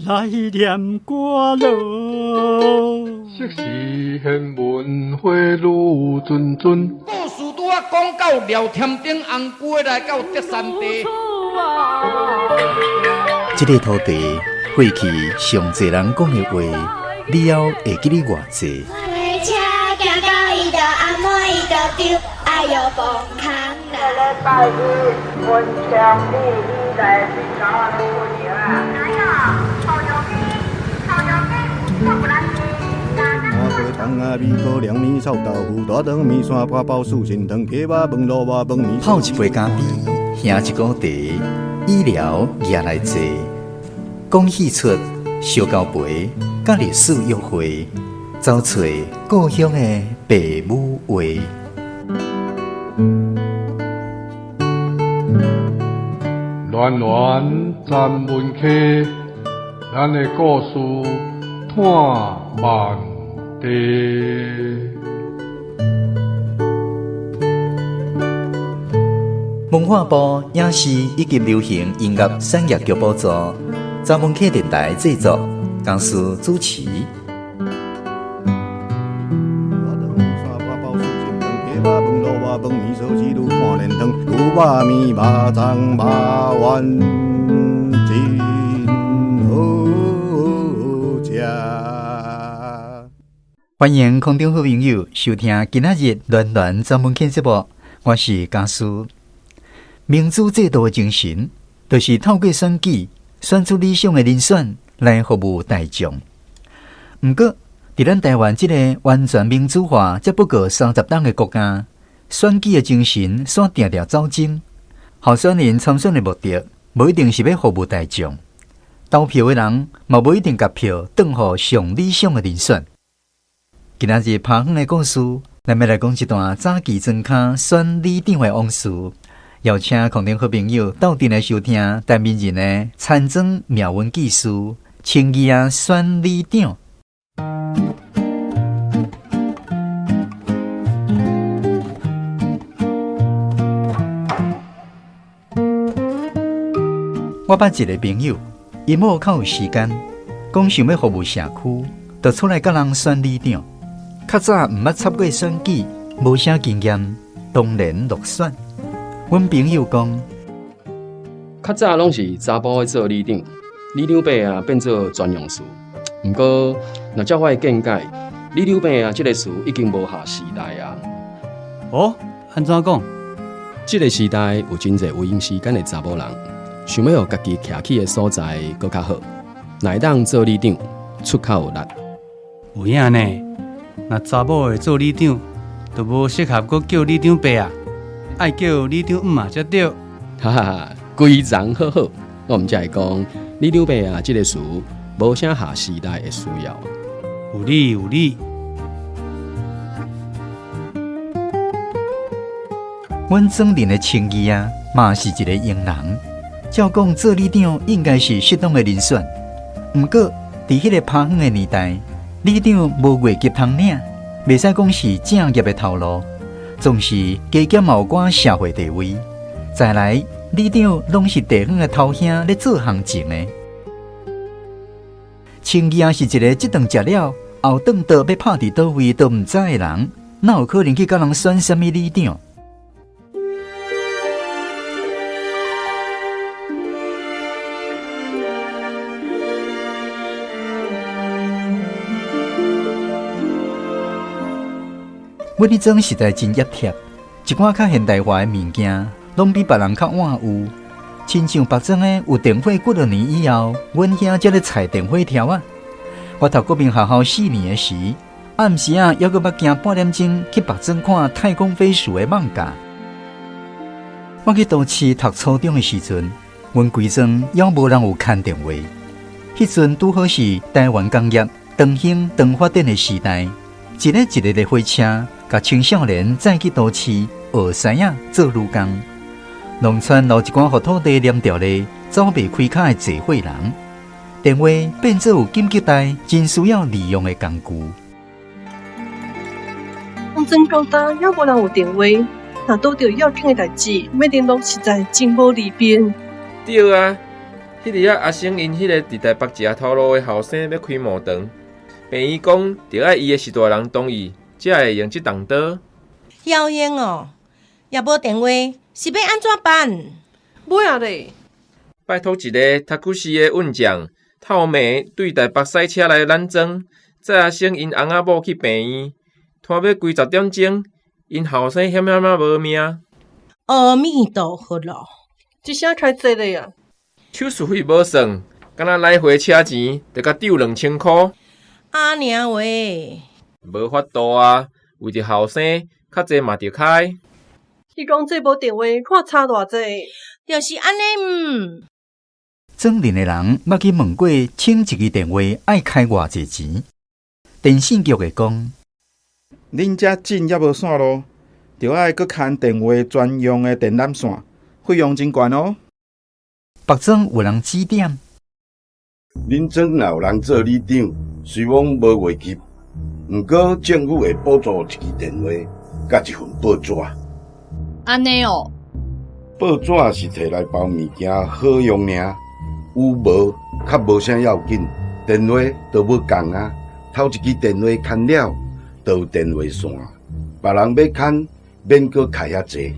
來念歌囉。昔時玄文花雨陣陣。故事拄仔講到廖添丁紅龜來到德山地。這个土地過去上濟人講的話，了後會記得偌濟？泡一杯咖啡，喝一壺茶，醫療也來坐，講戲出燒交陪，佮歷史約會，走揣故鄉的爸母話。暖暖咱文溪，咱的故事伴万地。文化部影視以及流行音樂產業局補助，查文客電台製作，公司主持。歡迎空中好朋友收聽今仔日暖暖查文客節目，我是家師。民主制度的精神，就是透過選舉選出理想的人選來服務大眾。毋過，佇咱台灣這个完全民主化才不過30冬的國家，選舉的精神煞定定走鐘。候選人參選的目的，無一定是欲服務大眾。投票的人嘛，無一定共票轉予上理想的人選。今仔日拍遠的故事，咱欲來講一段早期莊跤選里長的往事。邀請空中好朋友鬥陣來收聽陳明仁的田莊命運記事，青衣仔選里長。我捌一个朋友，伊某較有時間，講想欲服務社區，就出來佮人選里長。較早毋捌插過選舉，無啥經驗，當然落選。阮朋友講，較早攏是查埔咧做里長，里長伯啊變做專用詞。毋過，若照我的見解，里長伯啊這个詞已經無合時代啊。哦，按怎講？這个時代有真濟有閒時間的查某人，想欲予家己徛起的所在閣較好，若會當做里長，出較有力。有影呢，若查某會做里長，就無適合閣叫里長伯啊。愛叫里長姆仔才對。哈哈，規叢好好，我毋才會講里長伯啊，這个詞無啥合時代的需要。有理有理。阮祖鄰的親戚啊，嘛是一個閒人。照講做里長應該是適當的人選，毋過佇彼个拍遠的年代，里長無月給通領，袂使講是正業的頭路。總是加減嘛有寡社會地位。再來，里長攏是地方的頭兄咧做行政的。親戚是一個這頓食了，後頓刀欲拍佇佗位都毋知的人，哪有可能去佮人選啥物里長？阮彼陣實在真掖貼，一寡較現代化的物件，攏比別人較晚有。親像別莊的有電火幾若年以後，阮兄才咧踩電火條仔。我讀國民學校4年的時，暗時仔猶閣捌行半點鐘去別莊看太空飛鼠的艋舺。我去都市讀初中的時陣，阮規莊猶無人有牽電話。彼陣拄好是台灣工業長興長發展的時代，一个一个的火車，共青少年載去都市學師仔做女工。農村留一寡予土地黏著咧，走袂開跤的濟歲人，電話變做有緊急代真需要利用的工具。農村到今猶無人有電話，若拄著要緊的代誌，欲聯絡實在真無利便。對啊，彼日仔阿生𪜶彼个佇台北食頭路的後生欲開墓場，病院講著愛伊的序大人同意，才會用這動刀。曉英哦，也無電話，是欲按怎辦？尾仔咧，拜託一个讀書的運將，透暝對台北駛車來咱莊，載阿生𪜶翁仔某去病院，拖欲規十點鐘，𪜶後生險險仔無命。阿彌陀佛咯！這聲開濟咧啊！手術費無算，敢若來回車錢，就共丟2000箍。阿娘話，無法度啊，為著後生，較濟嘛著開。伊講這無電話，看差偌濟。就是按呢毋。莊鄰的人捌去問過，請一支電話愛開偌濟錢？電信局會講，恁遮鎮猶無線路，著愛閣牽電話專用的電纜線，費用真懸哦。北莊有人指點，恁莊若有人做里長，雖罔無越級，毋過政府會補助一支電話，佮一份報紙。按呢哦，報紙是提來包物件好用爾，有無較無啥要緊，電話都無仝啊。頭一支電話牽了，就有電話線，別人欲牽，免閣開遐濟。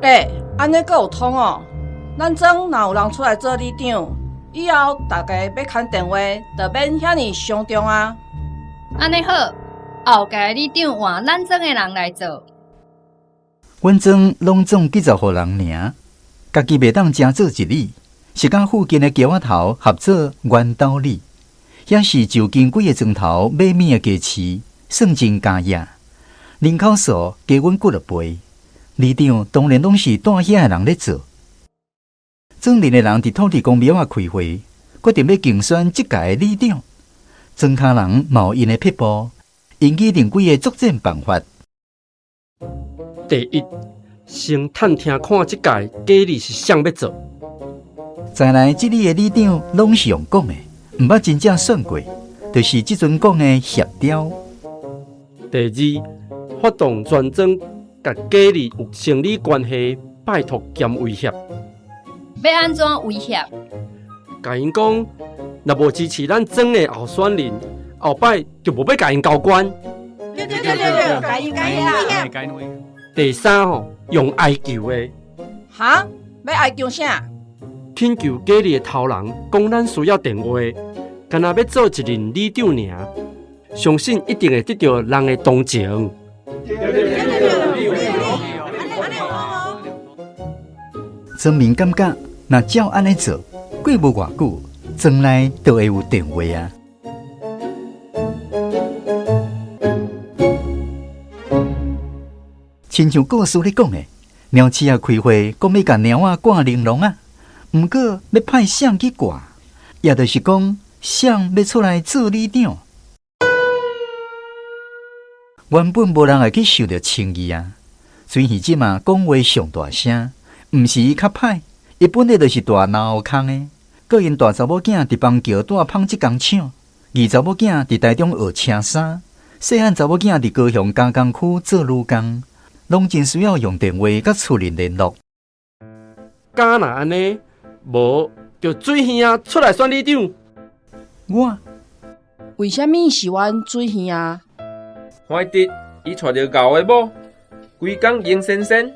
欸，按呢閣有通哦。咱莊若有人出來做里長，以後大家欲牽電話，就免遐爾傷重啊。按呢好，後屆里長換咱莊的人來做。阮莊攏總幾十戶人爾，家己袂當成做一里，是佮附近的橋仔頭合做圓斗里，遐是就近幾个鐘頭買物的街市，算真嘉野。人口數加阮幾落倍，里長當然攏是蹛遐的人咧做。莊鄰的人佇土地公廟仔開會，決定欲競選這屆的里長。莊跤人嘛有𪜶的撇步，𪜶擬定幾个作戰辦法。第一，先探聽看這屆佳里是啥欲做。再來，這里的里長攏是用講的，毋捌真正選過，就是這陣講的協調。第二，發動全莊佮佳里有生理關係，拜託兼威脅。欲按怎威脅？共𪜶講，若無支持咱莊的候選人，後擺就無欲共𪜶交關。對對對對，共𪜶威脅。第三吼，用哀求的。哈？欲哀求啥？懇求佳里的頭人講，咱需要電話，干焦欲做一任里長爾，相信一定會得著人的同情。莊民感覺，若照按呢做，過無偌久，莊內就會有電話啊。親像故事咧講的，貓鼠仔開會，講欲共貓仔掛玲瓏仔，毋過欲派誰去掛，也就是講，誰欲出來做里長。原本無人會去想著清義啊，雖然這馬講話上大聲，毋是伊較歹，伊本來就是大腦空的。閣𪜶大查某囝佇邦橋帶紡織工廠，二查某囝佇台中學車衫，細漢查某囝佇高雄加工區做女工，攏真需要用電話佮厝鄰聯絡。敢若按呢，無就水耳仔出來選里長。我為啥物是阮水耳仔？懷德伊娶著𠢕的某，規工閒仙仙，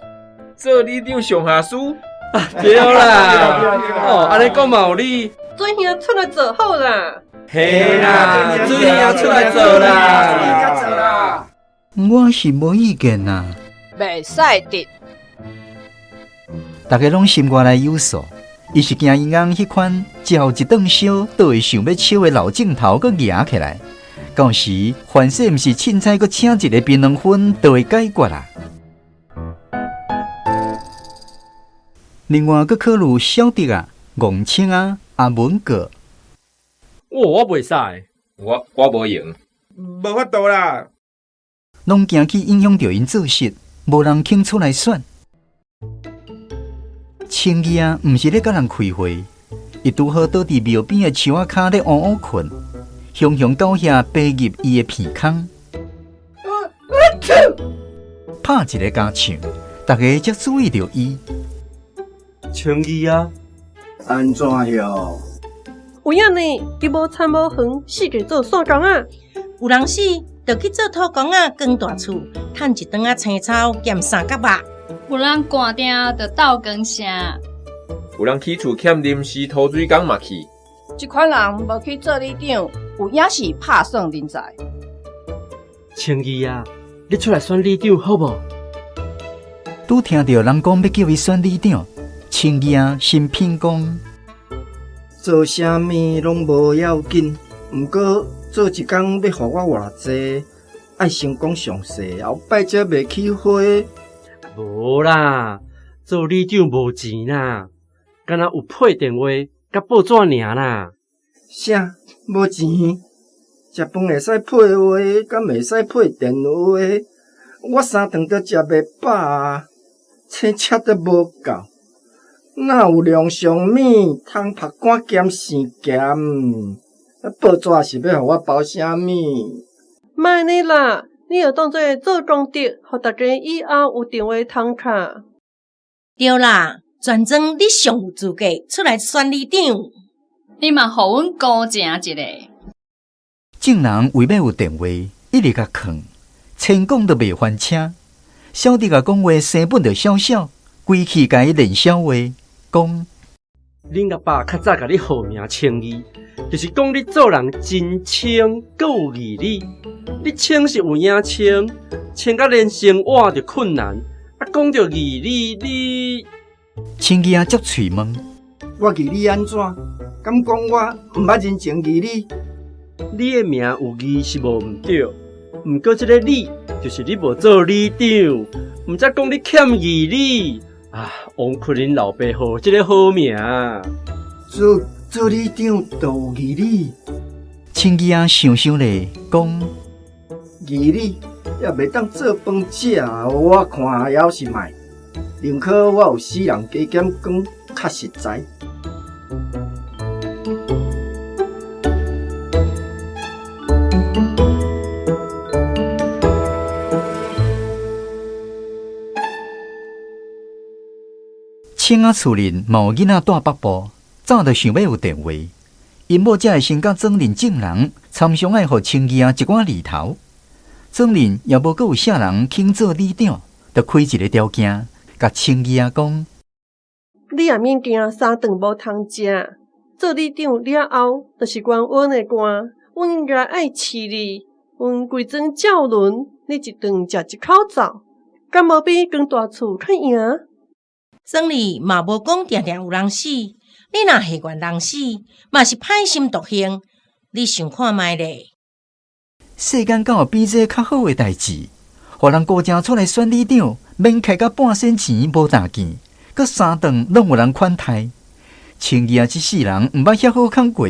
做里長上下事。對啦，哦，按呢講嘛有理。水耳仔出來做好啦。嘿啦，水耳仔出來做啦。我是無意見啦。袂使得。大家攏心肝內有數，伊是驚𪜶翁彼款食一頓燒就會想欲笑的老症頭閣夯起來。到時，凡勢毋是凊彩閣請一个檳榔薰，就會解決啦。另外，閣考慮小弟啊、戇青啊、阿文哥。我袂使，我無閒，無法度啦。攏驚去影響著𪜶做事，無人肯出來選。清義啊，毋是咧佮人開會，伊拄好倒佇廟邊的樹仔跤咧烏烏睏，雄雄狗遐爬入伊的鼻孔，拍一个加唱，大家才注意著伊。清義啊，按怎哟？有影呢，伊無田無園，四界做散工仔。有人死，就去做土工仔，扛大厝，趁一頓仔青草兼三角肉。有人寒定就鬥扛城。有人起厝欠臨時塗水工嘛去。這款人無去做里長，有影是拍算人才。清義啊，你出來選里長好無？拄聽著人講欲叫伊選里長，清義啊心品講，做啥物攏無要緊，毋過做一工欲予我偌濟，愛先講詳細，後擺才袂起火。無啦，做里長無錢啦，敢若有配電話佮報紙爾啦。啥？無錢？食飯會使配話，敢袂使配電話？我三頓都食袂飽啊，青車都無夠，哪有良上物通曝乾兼生鹹？報紙是欲予我包啥物？莫按呢啦，你著當做做功德，予大家以後有電話通敲。對啦，全莊你上有資格出來選里長。你嘛予阮鼓情一下。眾人為欲有電話，一直共勸，千講都袂還車。小弟共講話生本就小小，規氣共伊練痟話，講。恁阿爸較早共你號名清義，就是講你做人真清，閣有義理。你清是有影清，清甲連生活就困難。啊，講著義理，你清義啊接喙問，我義理按怎？敢講我毋捌人情義理？你的名有義是無毋對，毋過這个理就是你無做里長，毋才講你欠義理。啊，王坤恁老爸予這个好名。做里長就有義理。清義啊想想咧，講義理也袂當做飯食，我看猶是莫。寧可我有死人加減講較實在。青仔厝裡嘛有囡仔住北部，早就想欲有電話。𪜶某才會先佮莊裡眾人參詳愛予清義仔一寡利頭。莊裡也無閣有啥人肯做里長，就開一个條件，共清義仔講：你也免驚三頓無通食，做里長了後，就是懸阮的官，阮應該愛飼你。阮規莊照輪，你一頓食一口灶，敢無比扛大厝較贏？莊裡嘛無講定定有人死，你若下願人死，嘛是歹心獨行，你想看覓咧？世間敢有比這較好的代誌？予人孤正出來選里長，免開甲半仙錢無大件，閣三頓攏有人款待。清義仔這世人毋捌遐好康過，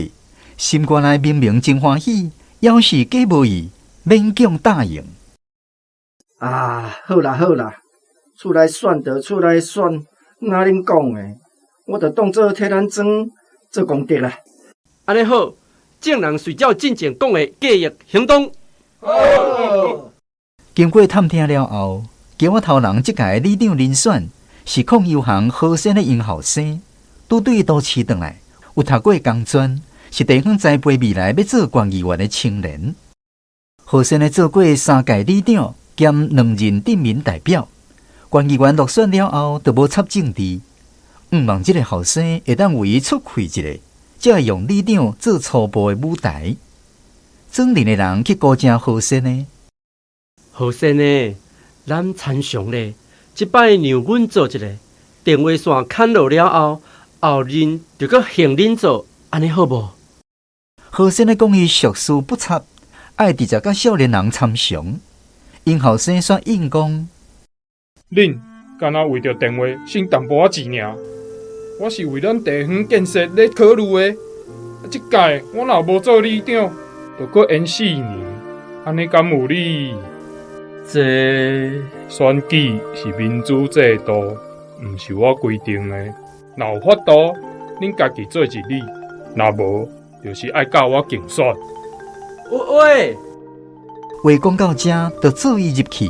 心肝內明明真歡喜，猶是假無意，勉強答應。啊，好啦好啦，出來選就出來選。若恁講的，我就當做替咱莊做功德啦。按呢好，眾人隨照進前講的計劃行動。好。經過探聽了後，橋仔頭人這屆里長人選是鄺悠行何先的𪜶後生，拄對都市轉來，有讀過工專，是地方栽培未來欲做縣議員的青年。何先的做過三屆里長兼兩任鎮民代表。縣議員落選了後，就無插政治。毋望這个後生會當為伊出氣一下，才會用里長做初步的舞台。莊裡的人去鼓掌何先呢？何先呢？咱參詳咧，這擺讓阮做一个電話線牽落了後，後任就閣還恁做，按呢好無？何先呢講伊俗事不插，愛直接佮少年人參詳。𪜶後生煞應講。恁敢若為著電話省淡薄仔錢爾？我是為咱地方建設咧考慮的。啊，這屆我若無做里長，就閣延四年，按呢敢有理？這選舉是民主制度，毋是我規定的。若有法度，恁家己做一里；若無，就是愛佮我競選。喂，話講到這，就做伊入去。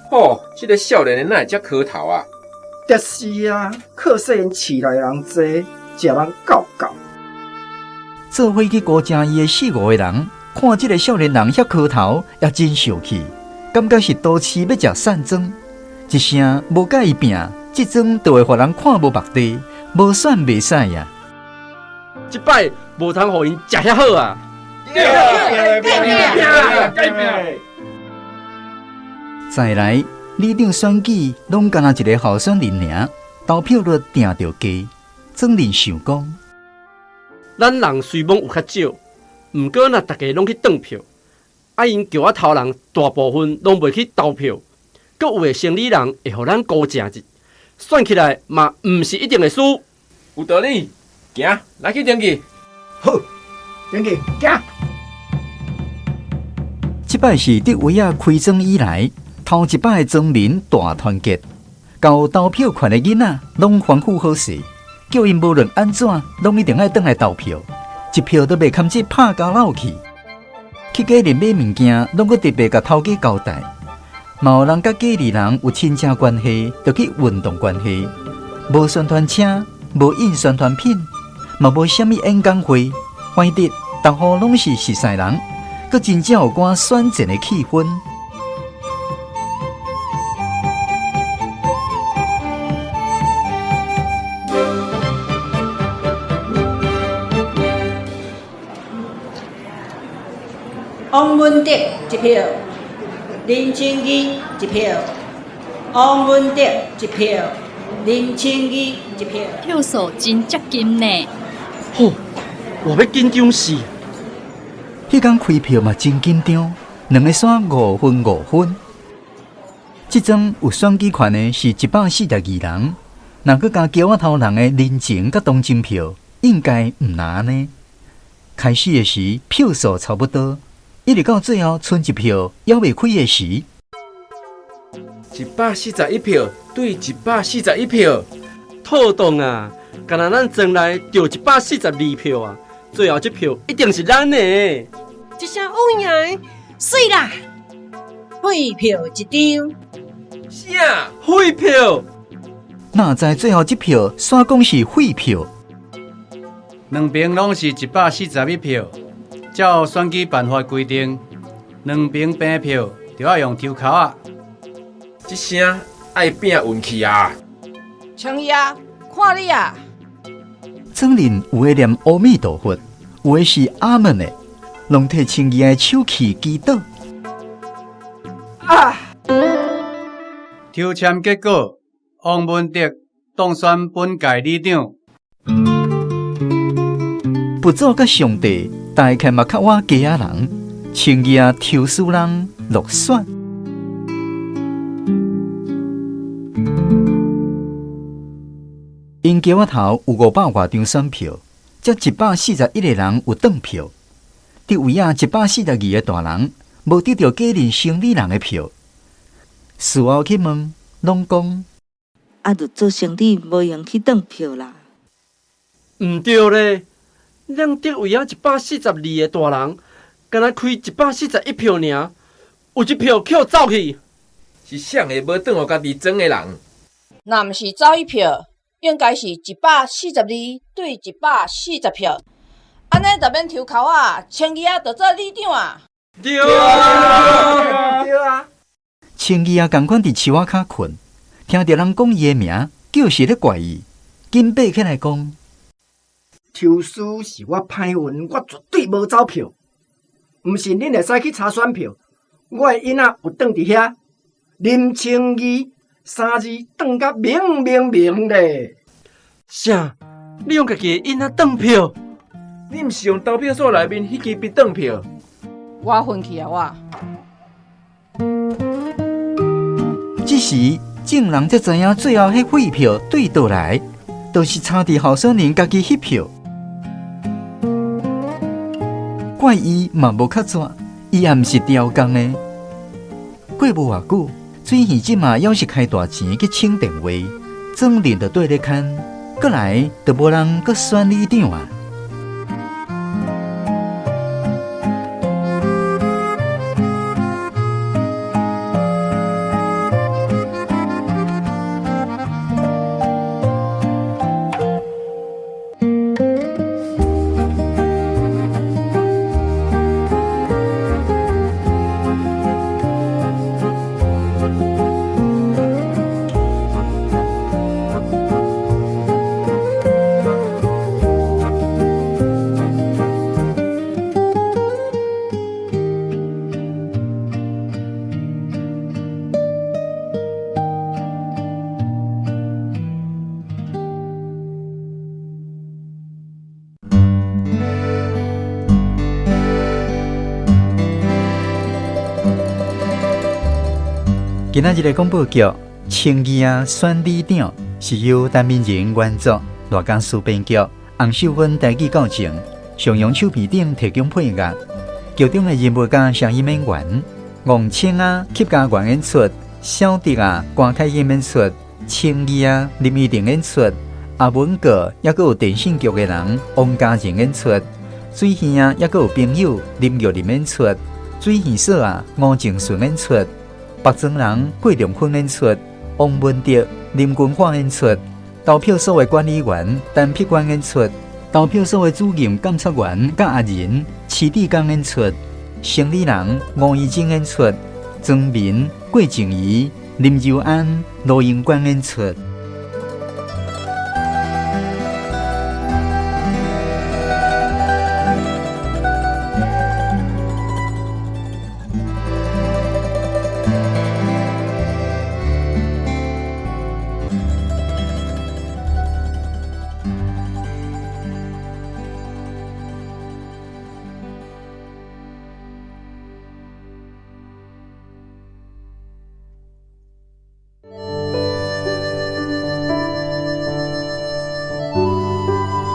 吼，這个少年的哪會遮磕頭啊？就是啊，靠勢𪜶市內人濟，食人夠夠。做伙去孤城伊的四五个人，看這个少年人遐磕頭，也真受氣，感覺是都市欲食散莊，一聲無佮伊拚，這莊就會予人看無目地，無選袂使啊！這擺無通予𪜶食遐好啊！對對對，改變。再來，里長選舉攏干焦一个候選人爾，投票率定著低。莊人想講，咱人雖罔有較少，毋過若逐家攏去轉票，啊，𪜶橋仔頭人大部分攏袂去投票，閣有的生理人會予咱孤正一，算起來嘛毋是一定會輸。有道理，行，來去登記。好，登記，行。這擺是得位仔開莊以來，頭一擺莊民大團結，𠢕投票權的囡仔攏吩咐好勢，叫𪜶無論按怎，攏一定愛轉來投票，一票都袂堪這拍交落去。去街裡買物件，攏閣特別共頭家交代。嘛有人佮家裡人有親戚關係，就去運動關係，無宣傳車，無印宣傳品，嘛無啥物演講會，反正逐戶攏是熟似人，閣真正有寡選戰的氣氛。王文德一票，林清義一票，王文德一票，林清義一票。票數真接近呢。吼，我欲緊張死。彼工開票嘛真緊張，兩个煞五分五分。這莊有選舉權的是142人，若閣加橋仔頭人的人情佮同情票，應該毋難按呢。開始的時票數差不多，一直到最後賰一票猶未開的時，141票對141票，妥當啊！敢若咱莊內著142票啊，最後這票一定是咱的。這聲有影的，媠啦！廢票一張。啥？廢票？哪知最後這票煞講是廢票？兩邊攏是141票，照選舉辦法規定，兩邊平票就愛用抽籤仔。這聲愛拚運氣啊！清義啊，看你啊！莊人有的念阿彌陀佛，有的是阿門的，攏替清義的手氣祈禱。啊！抽籤結果，王文德當選本屆里長。佛祖佮上帝大概嘛較倚街仔人，清義啊抽輸人落選。𪜶橋仔頭有500外張選票，才141个人有轉票。佇位仔142个大人無得著繼任生理人的票。事後去問，攏講啊，著做生理無閒去轉票啦。毋對咧，咱得位仔142个大人，敢若開141票爾，有一票予走去。是誰會無轉予家己莊的人？若毋是走一票，應該是142對140票。按呢就免抽籤仔，清義仔就做里長啊！對啊，對啊。清義仔仝款佇樹仔跤睏，聽著人講伊的名，就是咧怪伊，緊爬起來講：抽輸是我歹運，我絕對無走票。毋信恁會使去查選票，我的印仔有轉佇遐。林清義三字轉甲明明明咧。啥？你用家己的印仔轉票？你毋是用投票所內面彼支筆轉票？我昏去啊！我。這時，眾人才知影最後彼廢票對佗來，就是差佇候選人家己彼票。怪伊嘛無較煞，伊也毋是刁工的。過無偌久，水耳這馬猶是開大錢去請電話，莊人就綴咧牽，過來就無人閣選里長啊。今仔日的廣播劇《清義仔選里長》是由陳明仁原作，賴家書編劇，洪秀芬台語教證，上陽手鼻頂提供配樂。劇中的人物佮聲音演員，王清仔、客家元演出，小迪仔、關凱英演出，清義仔、林依婷演出，阿文哥抑閣有電信局的人王家仁演出，水耳仔抑閣有朋友林玉林演出，水耳嫂仔吳靜順演出，北庄人郭良坤演出，王文德、林君華演出，投票所的管理員陳碧娟演出，投票所的主任監察員佮阿仁徐志剛演出，生理人吳怡貞演出，莊民郭靜怡、林柔安、羅英冠演出。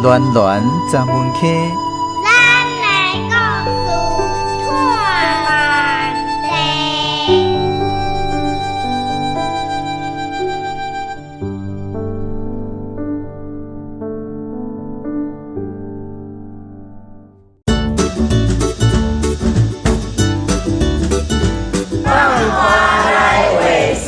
暖暖十门溪。咱的故事拖慢地。放花来画生。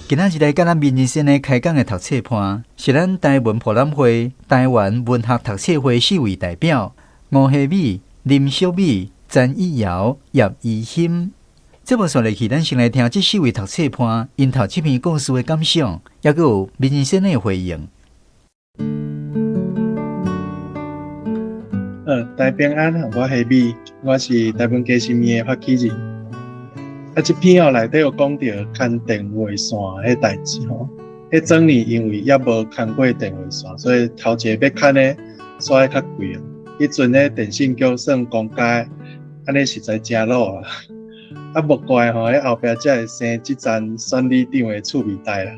今仔日來佮咱民人生的開講的讀冊伴，是咱台文博覽會、台灣文學讀冊會四位代表：吳希美、林淑美、陳以瑤、葉怡欣。節目煞落去，咱先來聽這四位讀冊伴𪜶讀這篇故事的感想，抑閣有民人生的回應。大家平安，我希美，我是台文家新的發起人。這篇哦內底有講著牽電話線彼代誌吼，彼陣年因為猶無牽過電話線，所以頭一个欲牽的煞愛較貴哦。彼陣咧電信局算公家的，按呢實在誠老啊。莫怪吼，彼後壁才會生這層選里長的趣味代啦。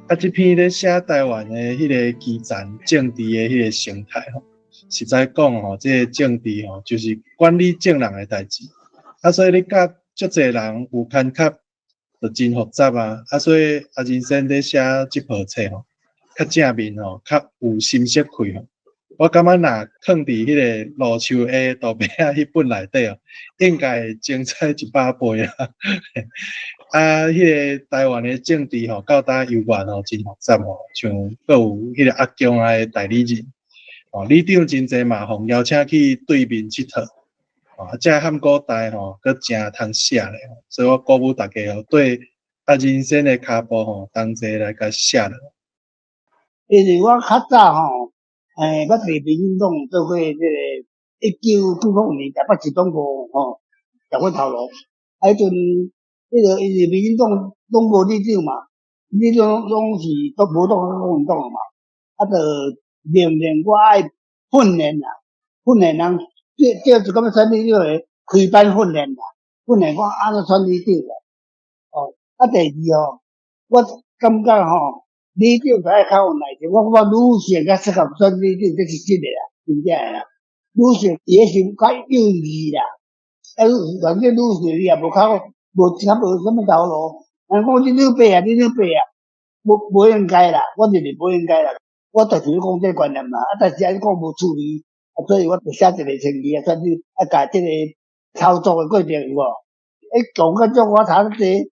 這篇咧寫台灣的彼个基層政治的彼个生態吼，實在講吼，這个政治吼就是管理眾人的代誌。所以你佮足濟人有牽卡，就真複雜啊！所以阿仁先咧寫這部冊吼，較正面吼，較有心識氣吼。我感覺若囥佇彼个路樹下路邊仔彼本內底哦，應該會精彩100倍啊！彼个台灣的政治吼，到今猶原吼真複雜吼，像閣有彼个阿公仔的代理人，哦，里長真濟嘛，予邀請去對面𨑨迌。這漢古代吼，閣誠通寫咧，所以我鼓舞大家吼，對人生的跤步吼，同齊來共寫落。因為我較早吼，捌佇民進黨做過這個1995年台北市黨部吼，食阮頭路。彼陣，彼個因為民進黨攏無里長嘛，里長攏是都無黨國民黨嘛，就命令我愛訓練啦，訓練人。這就感覺選里長的開班訓練啦，訓練講按怎選里長啦。哦，第二哦，我感覺吼，里長就愛較有耐心。我感覺女性較適合選里長，這是真的啦，真正的啦。女性伊彼時較幼稚啦，反正女性伊也無較無較無啥物頭路。人講你女伯啊，你女伯啊，無應該啦，我認為無應該啦。我就是咧講這個觀念嘛，但是按呢講無趣味。所以我就寫一个程序啊，算是共這个操作的過程有無？講到足我查濟，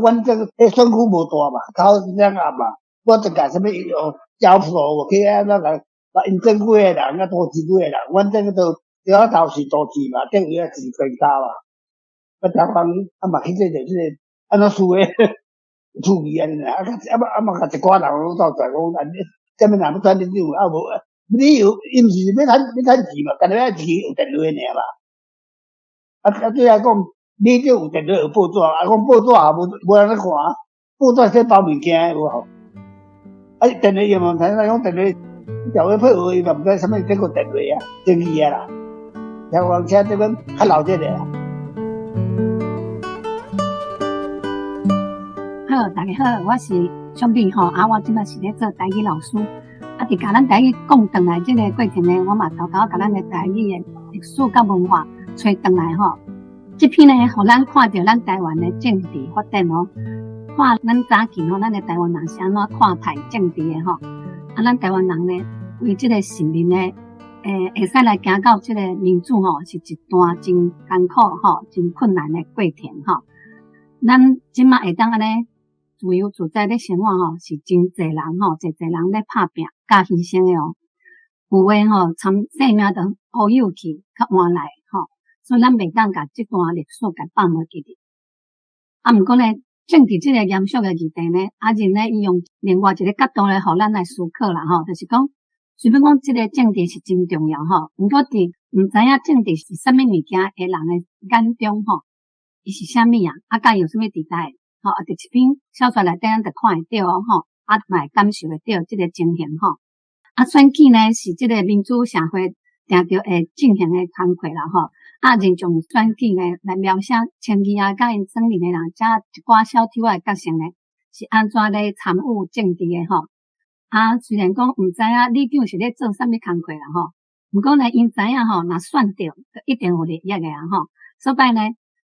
阮這个選區無大嘛，頭兩下嘛，我就共啥物哦，招數去按怎共，把𪜶庄幾个人，都市幾个人，阮這个都對啊頭是都市嘛，等於是專家嘛。我台灣嘛去這個這個按怎輸的趣味按呢啦，嘛共一寡人攏走出來講，按呢，啥物人欲選里長無？理由，伊毋是欲趁欲趁錢嘛，干焦欲一支有電話爾嘛。對來講，里長有電話有報紙，講報紙也無人咧看，報紙說包物件的有無？啊，電話伊嘛毋知影，講電話調話配話，伊嘛毋知啥物這個電話啊，爭議啊啦，聽講車這款較老這個啊。好，大家好，我是淑美吼，啊，我這擺是咧做台語老師，啊，佇共咱台語講轉來這个過程呢，我嘛沓沓仔共咱的台語的歷史佮文化揣轉來吼。這篇呢，予咱看著咱台灣的政治發展哦，看咱早期吼，咱的台灣人是按怎看待政治的吼。啊，咱台灣人呢，為這个市民呢，會使來行到這个民主吼，是一段真艱苦吼、真困難的過程吼。咱這馬會當按呢自由自在咧生活吼，是真濟人吼，濟濟人咧拍拚佮犧牲的哦。有的吼，參性命都烏有去，較換來吼，所以咱袂當共這段歷史共放無記得。啊，毋過呢，政治這个嚴肅的議題呢，阿仁呢，伊用另外一个角度來予咱來思考啦吼，就是講，雖欲講這个政治是真重要吼，毋過佇毋知影政治是啥物物件的人的眼中吼，伊是啥物啊？啊，佮有啥物佇內？吼，啊，佇這篇小說內底，咱就看會著哦吼，啊，嘛會感受會著這个情形吼。啊，選舉呢是這个民主社會定著會進行的工課啦吼。啊，人從選舉呢來描寫清義啊，佮𪜶莊裡的人，遮一寡小丑仔的角色呢，是按怎咧參與政治的吼。啊，雖然講毋知影里長是咧做啥物工課啦吼，毋過呢，𪜶知影吼，若選著，就一定有利益的啊吼。所擺呢，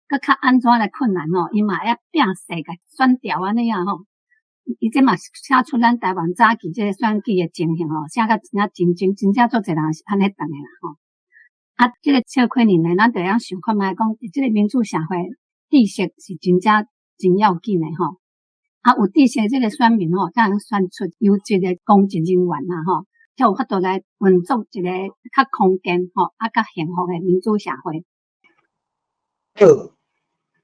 閣較按怎來困難吼，𪜶嘛會拚勢共選掉按呢啊吼。伊這嘛寫出咱台灣早期這个選舉的情形吼，寫甲真正真真真正足濟人是按呢轉的啦吼。啊，這个笑虧年呢，咱就會曉想看覓講，佇這个民主社會，知識是真正真要緊的吼。啊，有知識這个選民吼，才能選出優質的公職人員啦吼，才有法度來運作一個較康健吼，啊，較幸福的民主社會。好，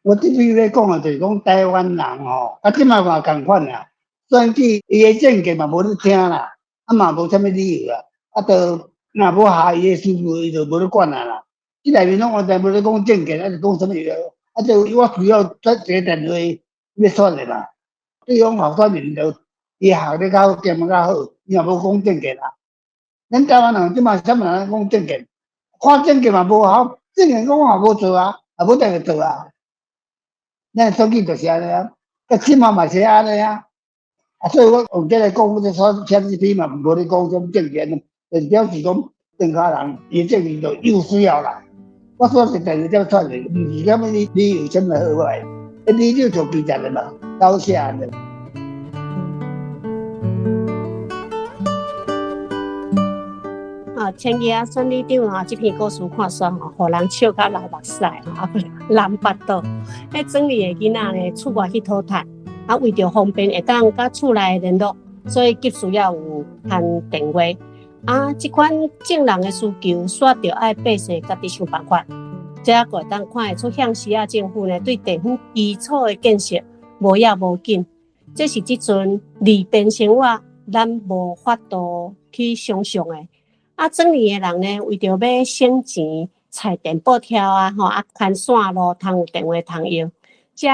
我這邊咧講的就是講台灣人吼，啊，這馬嘛仝款啦。選舉伊的政見嘛無咧聽啦，啊嘛無啥物理由啦，啊，就若無合伊的思路，伊就無咧管啊啦。這內面攏完全無咧講政見，啊是講啥物啊，就我需要轉一個電話欲選的嘛。對方候選人就伊學得較好，兼較好，伊也無講政見啊。咱台灣人這馬啥物人講政見？看政見嘛無效，政見講嘛無做啊，也無得做啊。咱選舉就是按呢啊，啊，這馬嘛是按呢啊。啊，所以我用這個講，我這寫寫這篇嘛，無咧講啥物政見，就是表示講莊跤人伊政治就有需要啦。我說是第二點出來，毋是啥物理由啥物好壞，理由就記載的嘛，都寫的。啊，千義啊，選里長啊，這篇故事看煞吼，予人笑甲流目屎，啊，流腹肚。彼莊裡的囡仔呢，出外去討趁，啊，為著方便會當佮厝內聯絡，所以急需要有牽電話。啊，這款眾人的需求，煞著愛百姓家己想辦法，這猶閣會當看會出向時仔政府呢，對地方基礎的建設無影無緊，這是這陣利便生活，咱無法度去想像的。啊，莊裡的人呢，為著欲省錢，菜電箔條啊，吼啊，牽線路通有電話通用，才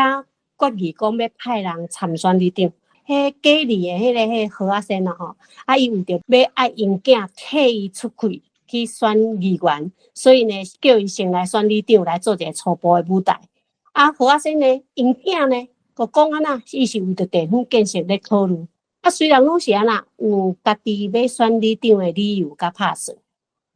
決議講欲派人參選里長。彼隔離的彼個彼何阿仙啊吼，啊，伊為著欲愛𪜶囝替伊出氣去選議員，所以呢，叫伊先來選里長來做一個初步的舞台。啊，何阿仙呢，𪜶囝呢，閣講按怎，伊是為著地方建設咧考慮。啊，雖然攏是按怎，有家己欲選里長的理由佮拍算。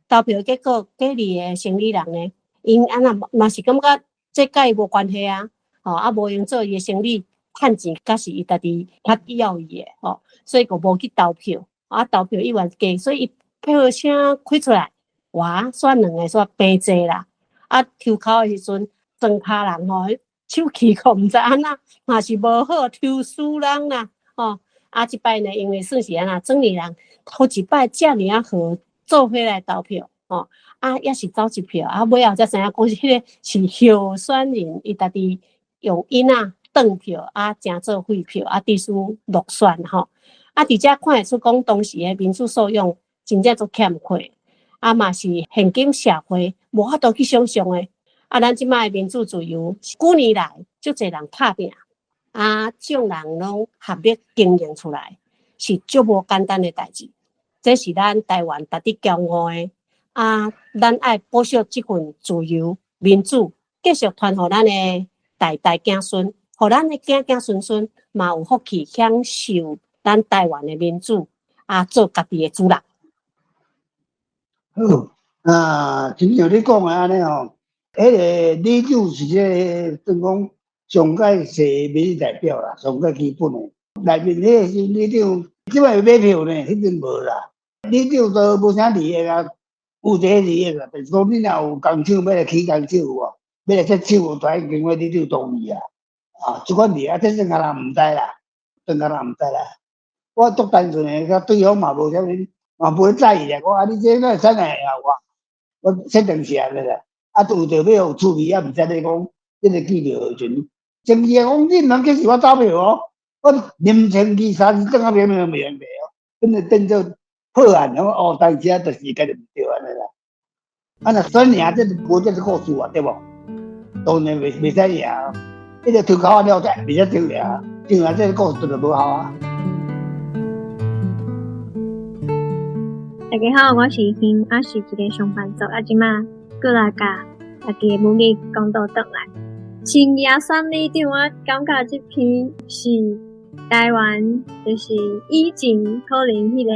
投票結果，隔離的生理人呢，𪜶按怎嘛是感覺這佮伊無關係啊，吼啊無閒做伊的生理，趁錢才是伊家己較要伊的吼，所以閣無去投票。啊，投票意願低，所以伊票聲開出來，哇，選兩个煞平坐啦。啊，抽鬮的時陣，莊跤人吼，手氣閣毋知按怎，嘛是無好，抽輸人啦，吼。啊，這擺呢，因為算是按怎，莊裡人頭一擺遮爾仔好做伙來投票，吼，啊，也是走一票，啊，尾後才知影講是彼個是候選人，伊家己用𪜶仔當票，啊，成做廢票，啊，致使落選吼。啊，佇遮看會出講當時的民主素養真正足欠缺，啊，嘛是現今社會無法度去想像的。啊，咱這擺的民主自由，幾年來足濟人拍拚。啊，眾人攏合力經營出來，是足無簡單的代誌。這是咱台灣值得驕傲的。啊，咱愛保守這份自由民主，繼續傳予咱的代代子孫，予咱的子子孫孫嘛有福氣享受咱台灣的民主，啊，做家己的主人。好，啊，親像你講的按呢吼，彼个里長是這個算講上蓋濟民意代表啦，上蓋基本的。內面彼個時里長，這擺有買票呢，彼陣無啦。里長都無啥利益啊，有一个利益啦，就是講你若有工廠欲來起工廠有無？欲來設廠，就愛經過里長同意啊。啊，這款利益，這算下人毋知啦，算下人毋知啦。我足單純的，佮對方嘛無啥物，嘛無在意啦。講啊，你這哪會使來啊？我設定是按呢啦。啊，拄著欲予趣味，也毋知咧講，這个記著時陣，前期講你毋通計是我走票哦，我林清義三次轉啊變變袂用哦，變做變做破案，哦，當時啊就是家己毋對按呢啦。啊，若選贏，這無這個故事啊，對無？當然袂袂使贏，彼个抽籤仔了才袂使抽贏，抽贏這個故事就無效啊。大家好，我是欣，我是一个上班族，啊，這馬閣來共家己的母語講倒轉來。清義選里長，我感覺這篇是台灣，就是以前可能彼個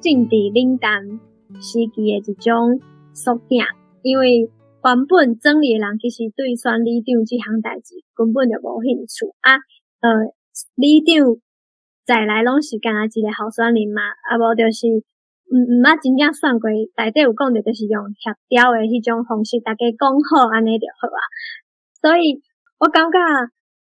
政治冷淡時期的一種縮影，因為原本庄里的人其實對選里長這項代誌根本就無興趣啊。里長在來攏是干焦一個候選人嘛，啊無就是毋捌真正選過，內底有講著就是用協調的彼種方式，大家講好按呢就好啊。所以我感覺，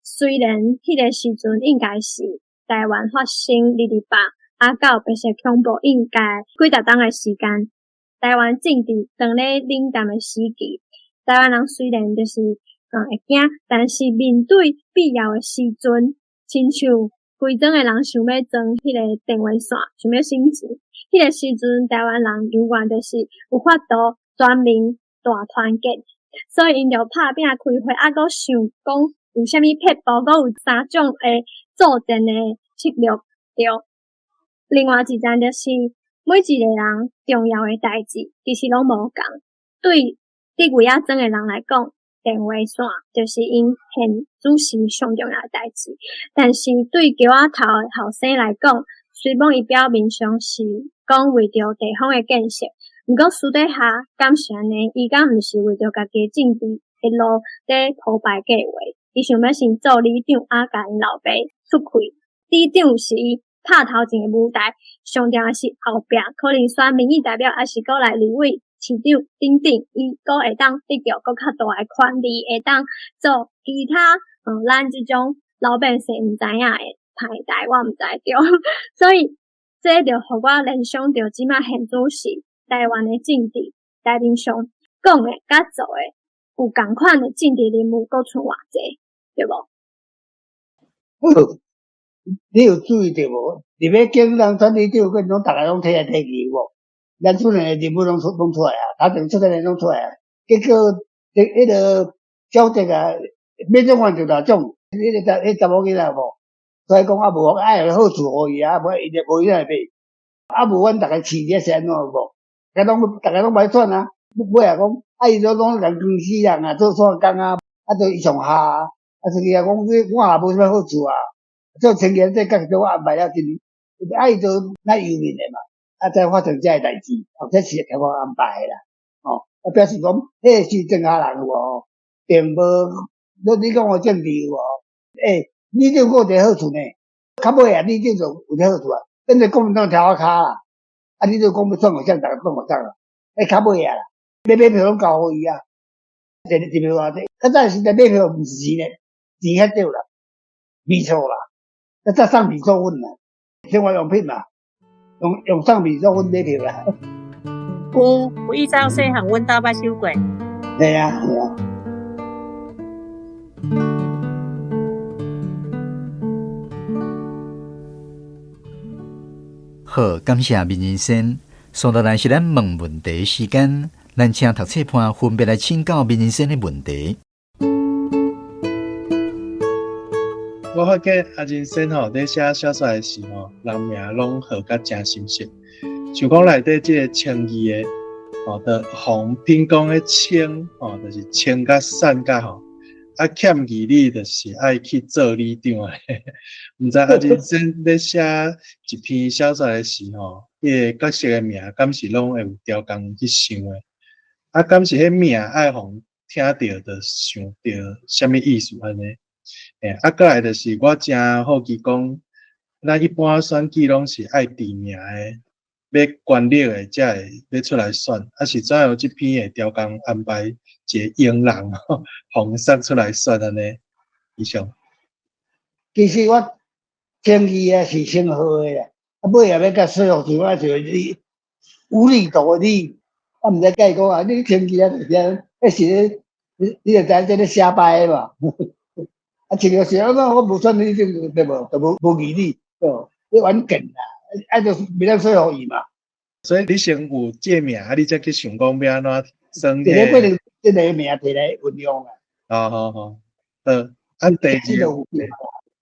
雖然彼個時陣應該是台灣發生二二八啊到白色恐怖應該幾十冬的時間，台灣政治當咧冷淡的時期，台灣人雖然就是會驚，但是面對必要的時陣，親像規莊的人想欲裝彼個電話線，想欲省錢，彼個時陣台灣人猶原就是有法度全民大團結，所以𪜶就拍拚開會，啊，閣想講有啥物撇步，閣有三種的作戰的策略對。另外一層就是每一个人重要的代誌其實攏無仝，對佇位仔莊的人來講，電話線就是𪜶現主時上重要的代誌。但是對橋仔頭的後生來講，雖罔伊表面上是講為著地方的建設，毋過私底下敢是按呢？伊敢毋是為著家己的政治的路佇鋪排計劃？伊想欲先做里長，啊，共𪜶老爸出氣。里長是伊拍頭前的舞台，上重要的是後壁可能選民意代表，抑是閣來立委、市長等等，伊閣會當得著閣較大的權力，會當做其他咱這種老百姓毋知影的歹代，我毋知著。所以這就予我聯想著這馬現主時台灣的政治台面上講的佮做的有仝款的政治人物，閣賰偌濟，對無？好，你有注意著無？入欲揀人選里長，佮攏逐个攏提來提去有無？咱厝內的人物攏出攏出來啊，頭前出來的攏出來啊。結果，彼个小姐啊，免獎換就大獎，彼个查彼查某囡仔有無？所以講啊，無愛好處予伊啊，無伊就無伊來買。啊，無阮逐个飼佇遮是按怎有無？逐个攏逐个攏袂選啊，尾仔講啊，伊都攏共公司人啊，做手工啊，啊，都伊上下啊，啊，所以啊，講我也無啥物好處啊。做清潔這家己我安排了真，啊，伊就咱遊民的嘛，啊，才發生這个代誌，哦，這是給我安排的啦，哦，啊，表示講，彼个是莊下人有無？並無，你講的政治有無？欸，里長閣有一个好處呢，較尾啊，里長就有一个好處啊，變做國民黨柱仔跤啦，啊，你就講欲選予啥，逐个選予啥啦，彼較尾啊啦，買買票攏交予伊啊，一票偌濟，較早時陣買票毋是錢呢，錢較少啦，米數啦，較早送米做粉啦，生活用品嘛，用送米做粉買票啦。有，有以前細漢，阮兜捌收過。嘿啊，嘿啊。好，感謝民人生。接落來是咱問問題時間，咱請讀冊伴分別來請教民人生的問題。我我發覺阿仁先吼佇寫小說的時吼，人名攏號甲誠深熟。像講內底這个稱義的，吼，就予人評講彼稱吼，就是稱甲散甲吼，啊欠義理就是愛去做里長的。毋知阿仁先咧寫一篇小說的時吼，彼个角色的名敢是攏會有調工去想的？啊，敢是彼名愛予人聽著就想著啥物意思按呢？欸，啊，閣來就是我誠好奇講，咱一般選舉攏是愛提名的，欲權力的才會欲出來選，啊是怎樣這篇會調工安排一个閒人吼，予選出來選按呢？以上。其實我稱義啊是先號的啦，啊尾也欲共說服，像我像你無厘頭的你，我毋知佮伊講啊，你稱義啊就是按，彼是咧，你就知影這咧寫歹的嘛。啊，親像是按怎我無選你這對無？就無義理，對無？你冤見啦，啊，就袂當說服伊嘛。所以你先有這名，啊，你才去想講欲按怎選這個過程，這个名提來運用啊。好好好，好，啊，第二，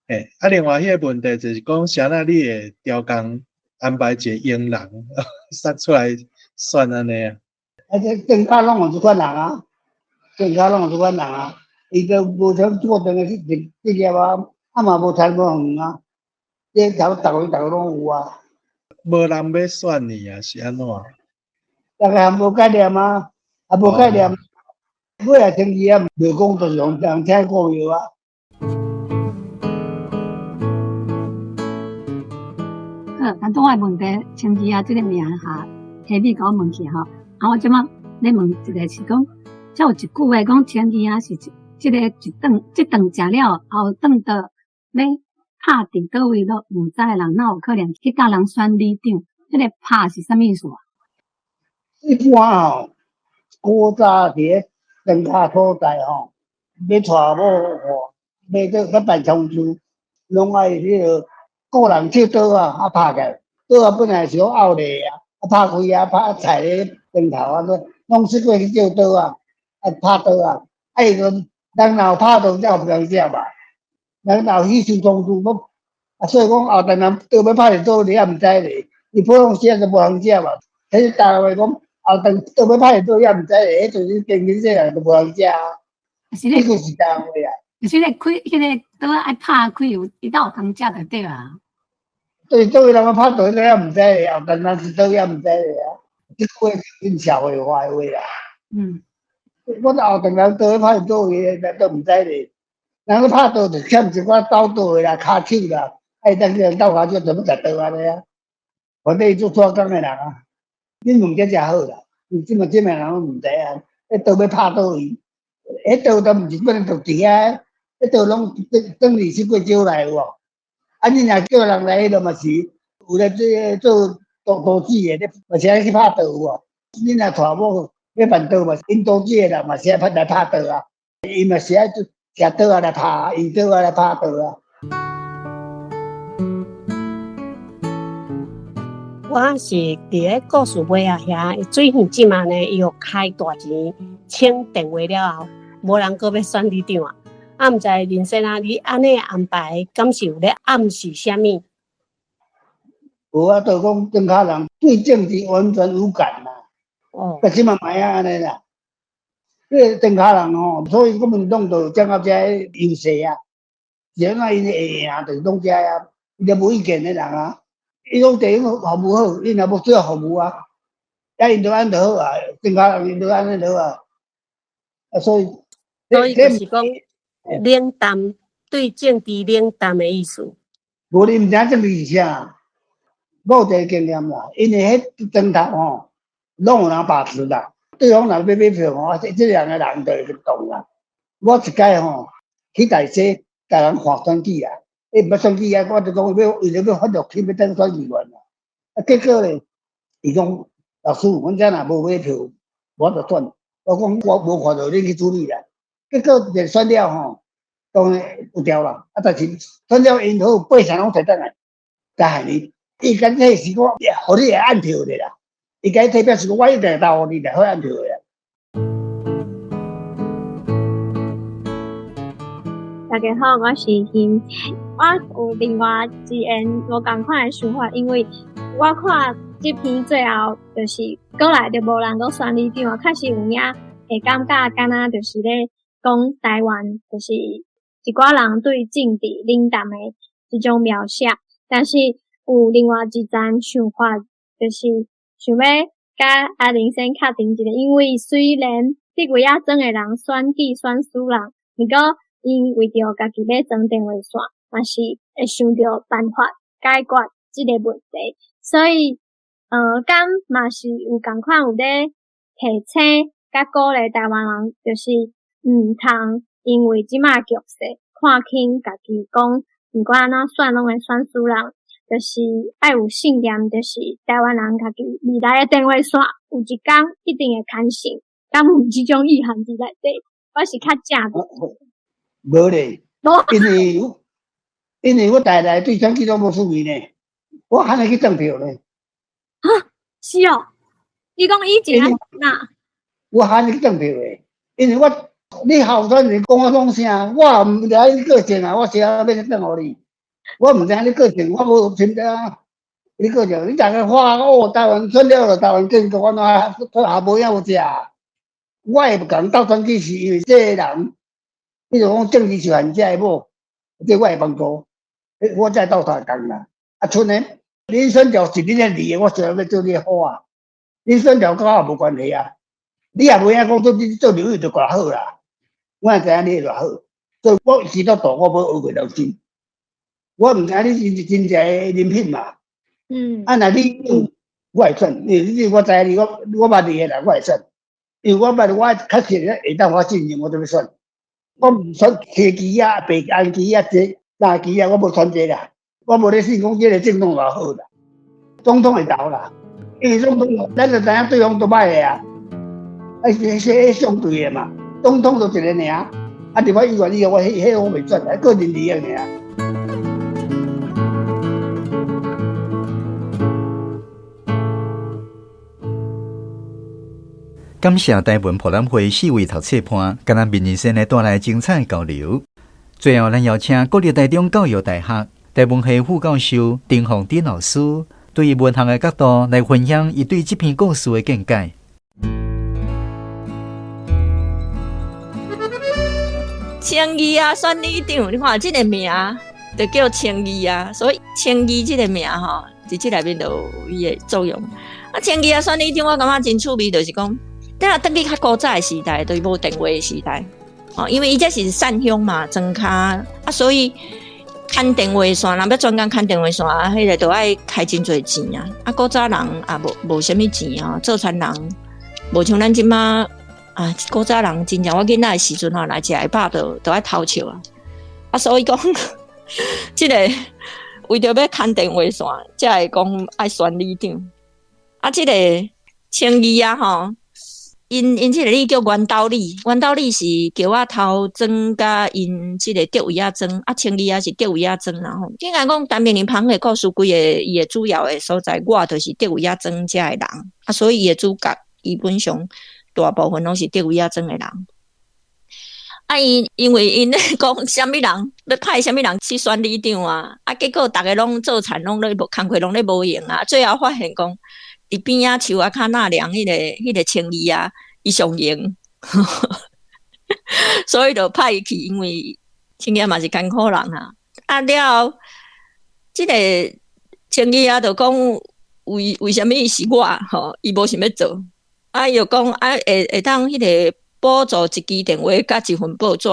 欸，啊，另外彼个問題就是講，啥那你會調工安排一个閒人殺出來選按呢啊？啊，這店家攏有這款人啊，店家攏有這款人啊。伊都無啥固定的職業啊，啊嘛無田無園啊，這頭逐个逐个攏有啊。無人欲選你啊，是按怎？大家無概念啊，啊無概念，尾仔稱義啊，袂講就是用人聽股票啊。好，咱拄仔問題，稱義啊，這个名哈，下面共我問去吼，啊，我這擺咧問一个是講，才有一句話講稱義啊是。這个一頓，這頓食了後頓到欲拍佇佗位都毋知的人，哪有可能去共人選里長？這个拍是啥物意思啊？一般吼，古早佇咧莊跤所在吼，欲娶某吼，欲做欲辦喪事，攏愛彼个雇人借刀仔啊拍起來，刀仔本來是講拗犁啊，啊拍開啊拍菜咧燈頭啊，攏試過去借刀仔啊拍刀仔，啊伊陣人若有拍刀才有通食嘛，人若有去收喪事，要啊所以講後當人刀欲拍佇佗位，你也毋知咧，伊普通時就無通食嘛。彼是台灣話講後當刀欲拍佇佗位，也毋知咧，彼就是經濟細人就無通食啊。是咧，這就是台灣話啊。就是咧開，彼个刀仔愛拍開有伊才有通食就對啊。對，佗位人欲拍刀，你也毋知咧，後當人是刀也毋知咧啊。這句話是社會化的話啦。我後當人刀欲拍佇佗位，咱都毋知咧。人咧拍刀就欠一寡斗刀的啦、跤手啦，愛當去人鬥跤手就欲食刀按呢啊。反正伊做做工的人啊，恁問這誠好啦。這麼這麼人攏毋知啊，彼刀欲拍佗位，彼刀都毋是本來就佇遐，彼刀攏等於是過招來有無？啊，你若叫人來彼落嘛是有咧這个做刀子的，咧嘛是愛去拍刀有無？你若娶某欲辦刀嘛，𪜶刀子的人嘛是愛來拍刀啊，伊嘛是愛食刀仔來拍，用刀仔來拍刀啊。我是佇咧故事尾仔遐，水魚這馬呢，伊又開大錢，請電話了後，無人閣欲選里長啊。啊，毋知人生啊，你按呢安排，敢是有咧暗示啥物？無啊，就講莊跤人對政治完全無感啦。但這馬嘛會按呢啦。這個莊跤人吼，所以國民黨就掌握這優勢啊。是按怎𪜶會贏，就是攏這啊，伊就無意見的人啊。伊講地方服務好，你若無做服務啊，啊𪜶就按就好啊，莊跤人𪜶就按呢就好啊。啊，所以，所以就是講冷淡，對政治冷淡的意思。無你毋知影政治是啥，我有一个經驗啦，因為彼莊頭吼，攏有人把持啦，對方若欲買票吼，這這樣的人就會去動啦。我一擺吼去大溪，共人看選舉啊，伊毋捌選舉啊，我就講欲為著欲發錄去，欲當選議員啊。啊，結果咧，伊講老師，阮遮若無買票，無法度選。我講我無看著恁去處理啦。結果一選了吼，當然有掉啦。啊，但是選了𪜶好，八成攏提轉來，但係你，伊敢提是講，予你會按票的啦。伊共你提表示講，我一定會投予你啦，好按票的啦。大家好，我是欣。我有另外一个無仝款的想法，因為我看這篇最後就是閣來就無人閣選里長啊，確實有影會感覺敢若就是咧講台灣，就是一寡人對政治冷淡的這種描寫。但是有另外一層想法，就是想欲佮阿玲先確定一下，因為雖然竹圍仔莊的人選舉選輸人，毋過𪜶為著家己欲裝電話線，嘛是會想著辦法解決這个問題。所以，敢嘛是有仝款有咧提醒佮鼓勵台灣人，就是毋通因為這馬局勢看輕家己，講毋管按怎選攏會選輸人，就是愛有信念，就是台灣人家己未來的電話線有一工一定會牽成，敢有這種意涵佇內底？我是較正的。無咧，因為我台來對選舉攏無趣味呢，我罕會去當票呢。哈，是哦，你講以前啊？哪？我罕會去當票的，因為我你候選人講我創啥，我毋知你個性啊，我誰欲當予你？我毋知影你個性，我無聽啊。你個性，你逐家話哦，台灣選了就台灣建國，我哪也無影有食。我會共鬥選舉是因為這个人，比如講政治受限者的某，這我會幫助，我才鬥相共啦。啊，賰呢，恁選調是恁的利益，我誰欲做你的好啊？恁選調佮我也無關係啊。你也無影講做你做立委就偌好啦，我也知影你會偌好，所以我基督徒我無學過良心，我毋知影你是真正的人品嘛。啊，若你我會選，因為我知影你，我捌你的人，我會選，因為我捌我確實會當我信任，我就欲選。我毋選黑旗仔、白紅旗仔、這藍旗仔，我無選這啦。我無咧信講這个政黨偌好啦，總統會投啦，因為總統咱就知影對方都歹的啊，啊是相對的嘛，總統就一个爾，啊，立法議員以後我彼我袂選，啊，個人利益爾。感謝台文博覽會四位讀冊伴，佮咱民人生來帶來精彩交流。最後，咱邀請國立台中教育大學台文系副教授丁鳳珍老師，對於文學的角度來分享伊對這篇故事的見解。清義啊，選里長，你看這个名就叫清義啊，所以清義這个名吼，佇這內面就有伊的作用。啊，清義啊，選里長，我感覺真趣味，就是講，等下轉去較古早的時代，就是無電話的時代，哦，因為伊這是散鄉嘛，莊跤啊，所以牽電話線，人欲專工牽電話線，啊，彼個都愛開真濟錢啊。啊，古早人也無啥物錢啊，做田人，無像咱這馬啊，古早人真正我囡仔的時陣吼，來食會飽就愛偷笑啊。啊，所以講，這个為著欲牽電話線，才會講愛選里長。啊，這个清義啊，吼，𪜶這个里叫源斗里，源斗里是桥仔頭莊佮𪜶這个竹圍仔莊，啊，清義啊是竹圍仔莊啦吼。應該講陳明仁旁的故事，規个伊的主要的所在，我就是竹圍仔莊遮的人，啊，所以伊的主角基本上大部分攏是竹圍仔莊的人。啊，因為𪜶咧講啥物人欲派啥物人去選里長啊，啊，結果逐个攏做田攏咧無工課攏咧無閒啊，最後發現講佇邊仔樹仔跤納涼彼个清義啊，伊上閒，所以就派伊去，因為清義嘛是艱苦人啊。啊了後，這个清義啊，就講為啥物是我吼？伊無想欲做，啊，伊就講啊，會當彼个補助一支電話佮一份報紙。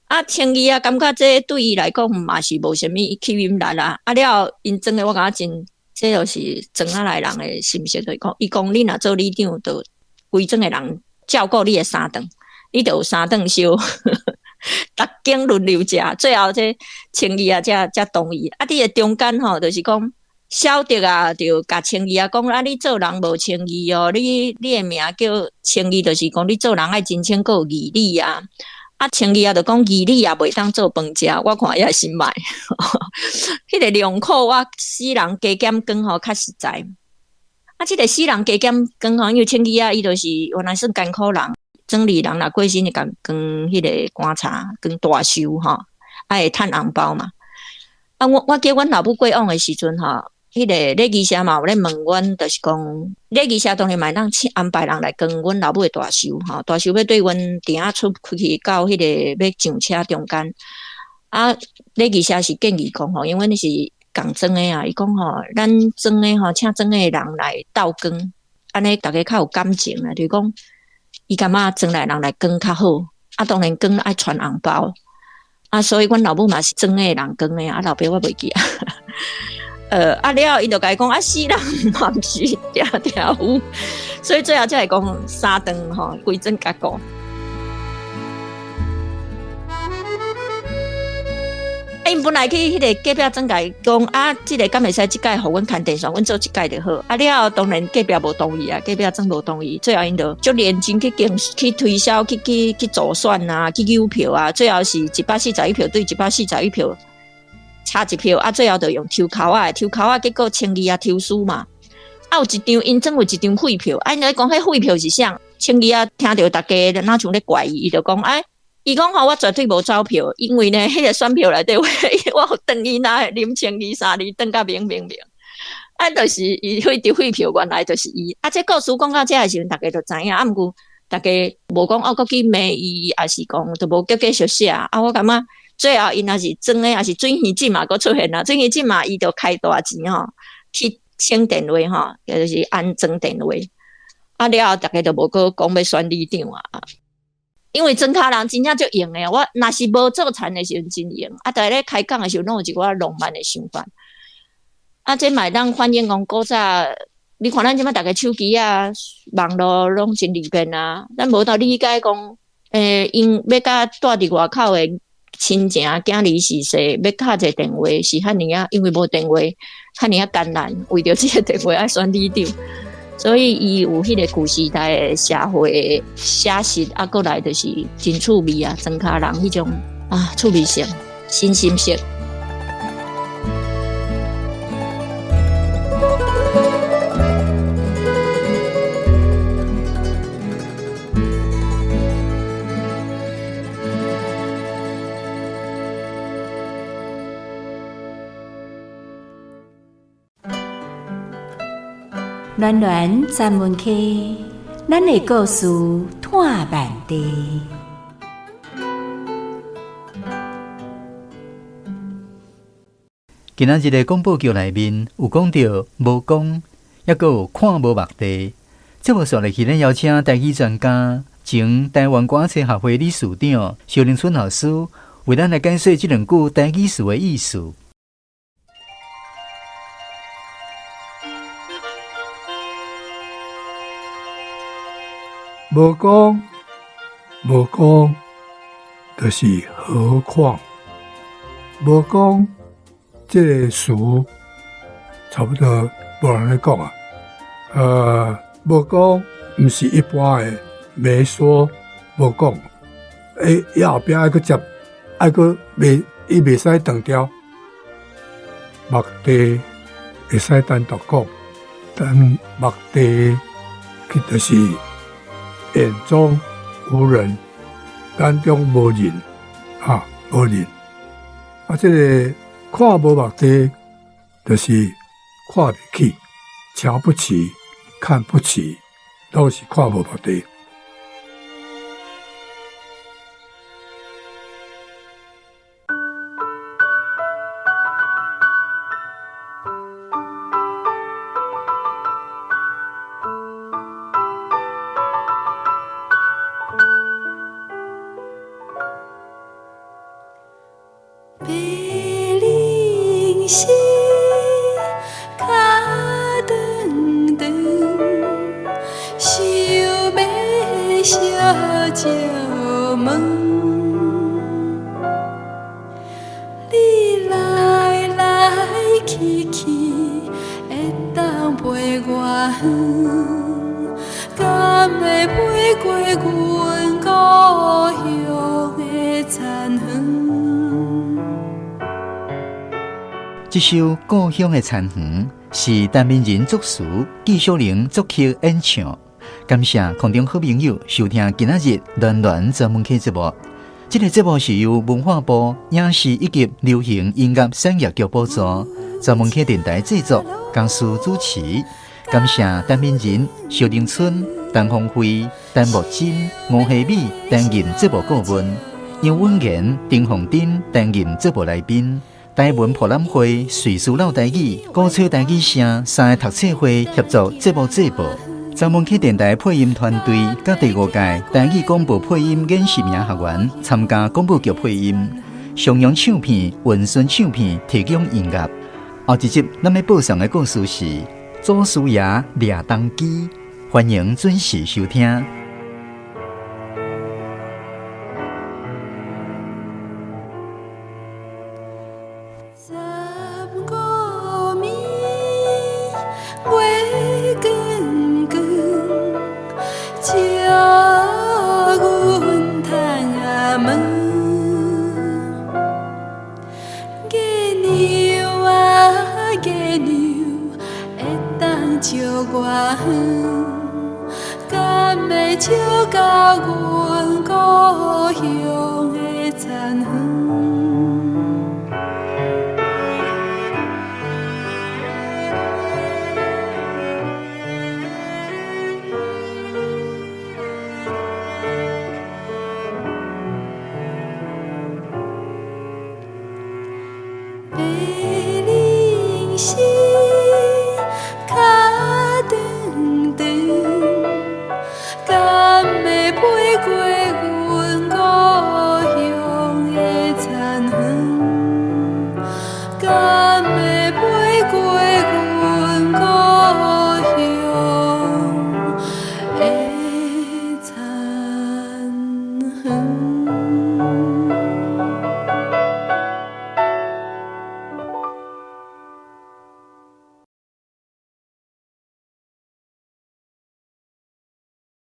啊，清義啊，感覺這對伊來講嘛是無啥物吸引力啦。啊了後，𪜶莊的我感覺真。這就是莊仔內人的心聲，就是講，伊講你若做里長，就規莊的人照顧你的三頓，你就有三頓燒，逐間輪流食。最後這清義啊，才同意。啊，佇个中間吼，就是講小德啊，就共清義啊講啊，你做人無清義哦，你的名叫清義，就是講你做人愛真清閣有義理啊。啊，清義啊，就講義理也袂當做飯食，我看也是莫。彼个糧庫我死人加減講吼較實在。啊，這个死人加減講吼，因為清義啊，伊就是原來算艱苦人，莊裡人若過身會共扛彼个棺材，扛大壽吼，啊會趁紅包嘛。啊，我記阮老母過往的時陣吼，彼个禮儀社嘛有咧問阮，就是講禮儀社當然嘛會當請安排人來扛阮老母的大壽吼，大壽欲對阮埕仔出去到彼个欲上車中間。啊，禮儀社是建議講吼，因為阮是仝莊的啊，伊講吼，咱莊的吼，請莊的人來鬥扛，按呢逐家較有感情啊，就是講伊感覺莊內人來扛較好。啊，當然扛愛傳紅包。啊，所以阮老母嘛是莊的人扛的啊，老爸我袂記啊。啊了後，伊就共伊講啊，死人嘛毋是定定有，所以最後才會講三頓吼，規莊甲顧。𪜶本來去彼个隔壁莊共伊講啊，這个敢會使這擺予阮牽電線，阮做一擺就好。啊了後當然隔壁無同意啊，隔壁莊無同意，最後𪜶就足認真去競去推銷，去去去助選啊，去扭票啊，最後是141票對141票，差一票啊，最後就用抽籤仔，抽籤仔，結果清義仔抽輸嘛。啊，有一張𪜶莊有一張廢票，啊，𪜶咧講彼廢票是啥？清義仔聽著逐家若像咧怪伊，伊就講哎。伊講吼，我絕對無走票，因為呢，彼個選票內底我有轉伊那林清義三字轉甲明明明，啊，就是伊彼張廢票原來就是伊。啊，這故事講到這的時陣，逐家就知影，啊，毋過逐家無講哦，閣去罵伊，抑是講就無閣繼續寫。啊，我感覺最後𪜶若是裝的，抑是水魚姊嘛閣出現啦，水魚姊嘛伊就開大錢吼，去請電話吼，就是安裝電話。啊了後，逐家就無閣講欲選里長啊。因為莊跤人真正足閒的，我若是無做田的時陣真閒，啊，但咧開講的時陣攏有一寡浪漫的想法。啊，這嘛會當反映講古早，你看咱這擺逐家手機啊、網路攏真利便啊，咱無法理解講，𪜶欲佮蹛佇外口的親情囝兒逝世，欲敲一个電話是遐爾仔，因為無電話，遐爾仔艱難，為著這個電話愛選里長。所以伊有彼个舊時代的社會寫實，啊，閣來就是真趣味啊，莊跤人彼種啊趣味性、新心色。暖暖专门溪，咱的故事湠万地。今仔日的广播剧内面有讲到无讲，抑阁有看无目地。节目煞落去，咱邀请台语专家、前台湾歌册学会理事长萧玲春老师，为咱来解说这两句台语词的意思。无讲，无讲，就是何况。无讲这个词，差不多无人咧讲啊。无讲，毋是一般的没说无讲。伊后壁爱阁接，爱阁袂，伊袂使断掉。目地会使单独讲，但目地佢就是眼中无人，眼中无人，哈，无人。啊，这个看无目地，就是看不起、瞧不起、看不起，都是看无目地。白灵溪，脚长长，想欲相借问。你来来去去，会当飞偌远？敢会飞过阮故乡的田园？这首《故乡的田园》是陈明仁作词，纪晓玲作曲演唱。感谢空中好朋友收听今仔日暖暖专门客节目。這个節目是由文化部影視以及流行音樂產業局補助，專門客電台製作，江蘇主持。感謝陳敏仁、蕭玲春、陳鳳慧、陳木珍、吳希美擔任節目顧問，楊文賢、丁鳳珍擔任節目來賓。台文博覽會、瑞士老台語、鼓吹台語聲三个讀冊會協助節目製播。專門客電台配音團隊佮第五屆台語廣播配音演習營學員參加廣播劇配音，上揚唱片、雲順唱片提供音樂。後一集咱欲播送的故事是《祖師爺掠當機》，歡迎準時收聽。白翎。